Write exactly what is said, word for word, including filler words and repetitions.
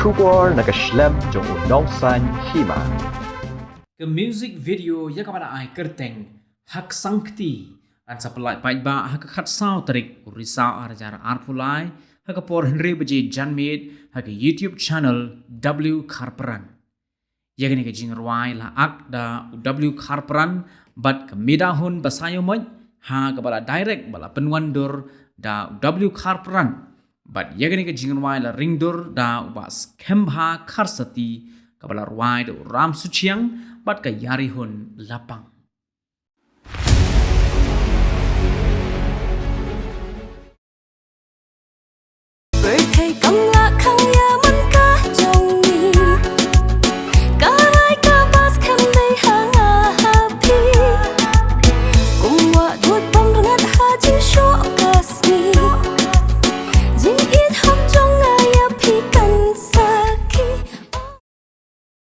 Khubor na ka shlem jong u nongsaiñ hima. Ka music video ïa kaba la ai kyrteng Hak Sangkti, kan sa pynlait paidbah ha ka khatsaw tarik u Risaw ar hajar arphew lai, ha ka por hynriew baje janmiet, ha ka YouTube channel W Kharpran. Ïa kane ka jingrwai la ak da u W Kharpran bad ka Mida Hun Basaïawmoit, ha kaba la direct bad la pynwandur da u W Kharpran. Bad ïa kane ka jingrwai la ringdur da u Bah Skembha Kharsati, kaba la rwai da u Ram Suchiang bad ka Ïarihun Lapang.